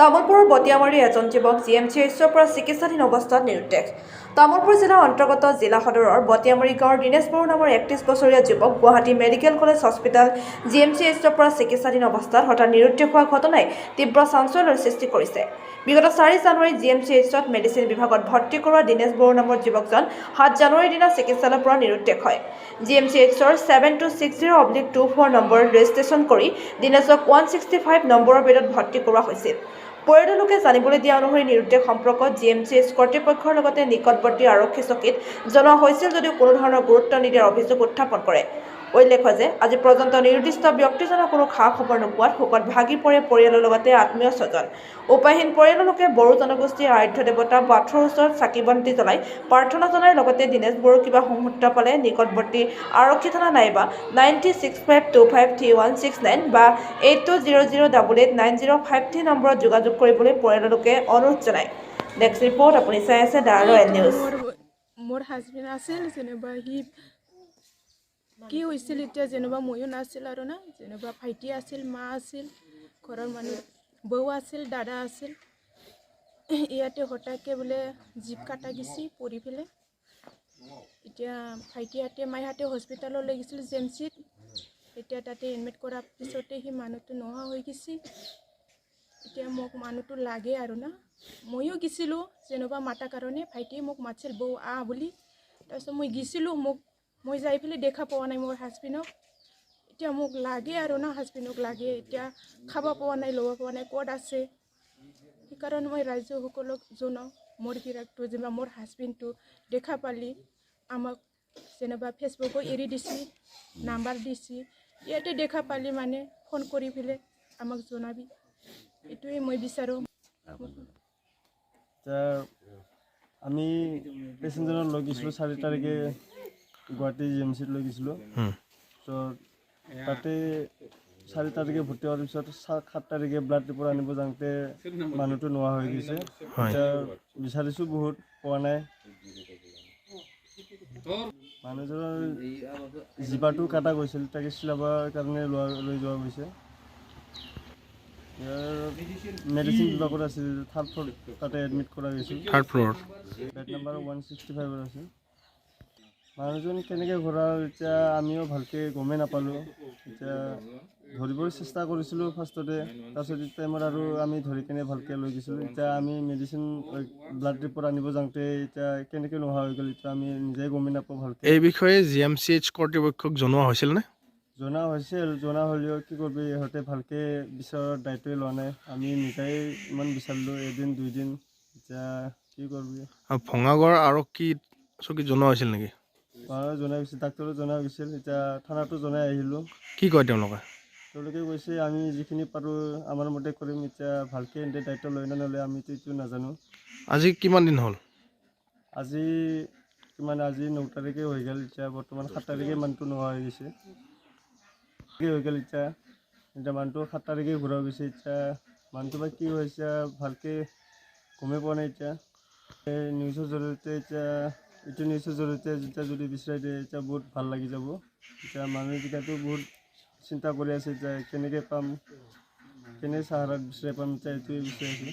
তামুলপুৰৰ বটিয়ামাৰীৰ এজন যুৱক জিএমচিএইচৰ পৰা চিকিৎসাধীন অৱস্থাত নিৰুদ্দেশ। তামুলপুৰ জিলাৰ অন্তৰ্গত জিলা সদৰৰ বটিয়ামাৰী গাঁৱৰ দীনেশ বড়ো নামৰ 31 বছৰীয়া যুৱক গুৱাহাটী মেডিকেল কলেজ হস্পিটেল জিএমচিএইচৰ পৰা চিকিৎসাধীন অৱস্থাত হঠাৎ নিৰুদ্দেশ হোৱা ঘটনাই তীব্ৰ চাঞ্চল্যৰ সৃষ্টি কৰিছে। বিগত 4 জানুৱাৰীত জিএমচিএইচত মেডিচিন বিভাগত ভৰ্তি কৰোৱা দীনেশ বড়ো নামৰ যুৱকজন 7 জানুৱাৰীৰ দিনা চিকিৎসালয়ৰ পৰা নিৰুদ্দেশ হয়। জিএমচিএইচৰ 7260/24 নম্বৰত ৰেজিষ্ট্ৰেশ্যন কৰি দীনেশক 165 নম্বৰৰ বেডত ভৰ্তি কৰোৱা হৈছিল। পৰিয়ালৰ লোকে জানিবলৈ দিয়া অনুসৰি নিৰুদ্দেশ সম্পৰ্কত জিএমচিএইচ কৰ্তৃপক্ষৰ লগতে নিকটৱৰ্তী আৰক্ষী চকীত জনোৱা হৈছিল যদিও কোনো ধৰণৰ গুৰুত্ব নিদিয়াৰ অভিযোগ উত্থাপন কৰে। উল্লেখ্য যে আজি পৰ্যন্ত নিৰুদ্দিষ্ট ব্যক্তিজনৰ কোনো খা খবৰ নোপোৱাত শোকত ভাগি পৰে পৰিয়ালৰ লগতে আত্মীয় স্বজন। উপায়হীন পৰিয়ালৰ লোকে বড়ো জনগোষ্ঠীৰ আৰাধ্য দেৱতা বাথৌৰ ওচৰত চাকি বন্তি জ্বলাই প্ৰাৰ্থনা জনাৰ লগতে দীনেশ বড়োৰ কিবা সংসূত্ৰ পালে নিকটৱৰ্তী আৰক্ষী থানা নাইবা 9365253169 বা 8200889053 নম্বৰত যোগাযোগ কৰিবলৈ পৰিয়ালৰ লোকে অনুৰোধ জনায়। ডেস্ক ৰিপৰ্ট, আপুনি চাই আছে the royal news. মোৰ মোৰ হাজবেণ্ড আছিল যেনিবা, সি কি হৈছিল এতিয়া যেনিবা ময়ো নাছিল আৰু না যেনিবা ভাইটি আছিল, মা আছিল, ঘৰৰ মানুহ, বৌ আছিল, দাদা আছিল। ইয়াতে হঠাৎকৈ বোলে জিভ কাটা গেছি পৰি পেলাই। এতিয়া ভাইটিহঁতে মাইহঁতে হস্পিটেলত লৈ গৈছিল জিএমচিত। এতিয়া তাতে এডমিট কৰাৰ পিছতে সি মানুহটো নোহোৱা হৈ গৈছে। এতিয়া মোক মানুহটো লাগে আৰু না। ময়ো গৈছিলোঁ যেনিবা মাতাৰ কাৰণে। ভাইটিয়ে মোক মাতিছিল, বৌ আহ বুলি। তাৰপিছত মই গৈছিলোঁ। মোক মই যাই পেলাই দেখা পোৱা নাই মোৰ হাজবেণ্ডক। এতিয়া মোক লাগে আৰু না, হাজবেণ্ডক লাগে। এতিয়া খাব পোৱা নাই, ল'ব পোৱা নাই, ক'ত আছে। সেইকাৰণে মই ৰাইজসকলক জনাওঁ, মোৰ গিৰাকটো যেনিবা মোৰ হাজবেণ্ডটো দেখা পালি আমাক যেনিবা ফেচবুকত এৰি দিছে, নাম্বাৰ দিছে। ইয়াতে দেখা পালি মানে ফোন কৰি পেলাই আমাক জনাবি, এইটোৱে মই বিচাৰোঁ। এতিয়া আমি পেচেঞ্জাৰক লৈ গৈছিলোঁ, 4 তাৰিখে গুৱাহাটী জিএমচিত লৈ গৈছিলোঁ। ত' তাতে 4 তাৰিখে ভৰ্তি হোৱাৰ পিছত 7 তাৰিখে ব্লাড ৰিপৰ্ট আনিব যাওঁতে মানুহটো নোহোৱা হৈ গৈছে। এতিয়া বিচাৰিছোঁ বহুত, পোৱা নাই। মানুহজনৰ জিভাটো কাটা গৈছিল, তাকে চিলাবৰ কাৰণে লৈ যোৱা গৈছে। ইয়াৰ মেডিচিন বিভাগত আছিল, থাৰ্ড ফ্ল'ৰ, তাতে এডমিট কৰা গৈছিল। থাৰ্ড ফ্ল'ৰত। বেড নাম্বাৰ 165ত আছিল। মানুহজন কেনেকৈ ঘূৰাল এতিয়া আমিও ভালকৈ গমেই নাপালোঁ। এতিয়া ধৰিবৰ চেষ্টা কৰিছিলোঁ ফাৰ্ষ্টতে, তাৰপিছত টাইমত আৰু আমি ধৰি কেনে ভালকৈ লৈ গৈছিলোঁ। এতিয়া আমি মেডিচিন ব্লাড ৰিপৰ্ট আনিব যাওঁতে এতিয়া কেনেকৈ নোহোৱা হৈ গ'ল, এতিয়া আমি নিজে গমেই নাপাওঁ ভালকৈ। এই বিষয়ে জিএমচিএইচ কৰ্তৃপক্ষক জনোৱা হৈছিলনে? জনা হৈছিল। জনা হ'লেও কি কৰিবি, ইহঁতে ভালকৈ বিচৰাৰ দায়িত্বই লোৱা নাই। আমি নিজেই ইমান বিচাৰিলোঁ এদিন দুইদিন, এতিয়া কি কৰিবি। আৰু ভঙাগড় আৰক্ষী চকীত জনোৱা হৈছিল নেকি? জনাই গৈছিল, ডাক্তৰো জনাই গৈছিল, এতিয়া থানাতো জনাই আহিলোঁ। কি কয় তেওঁলোকে? তেওঁলোকে কৈছে, আমি যিখিনি পাৰোঁ আমাৰ মতে কৰিম। এতিয়া ভালকৈ এন্তে দায়িত্ব লয় নে নলয়, আমিতো এইটো নাজানো। আজি কিমান দিন হ'ল? আজি কিমান, আজি 9 তাৰিখে হৈ গ'ল। এতিয়া বৰ্তমান 7 তাৰিখে মানুহটো নোহোৱা হৈ গৈছে। কি হৈ গ'ল এতিয়া, এতিয়া মানুহটো 7 তাৰিখে ঘূৰা গৈছে। এতিয়া মানুহটো বা কি হৈছে, ভালকৈ গমেই পোৱা নাই। এতিয়া এই নিউজৰ জৰিয়তে, এতিয়া এইটো নিউজৰ জৰিয়তে যেতিয়া যদি বিচাৰি দিয়ে, এতিয়া বহুত ভাল লাগি যাব। এতিয়া মানুহকেইটাতো বহুত চিন্তা কৰি আছে, এতিয়া কেনেকৈ পাম, কেনে চাহাৰাত বিচাৰি পাম, এতিয়া এইটোৱে বিচাৰি আছোঁ।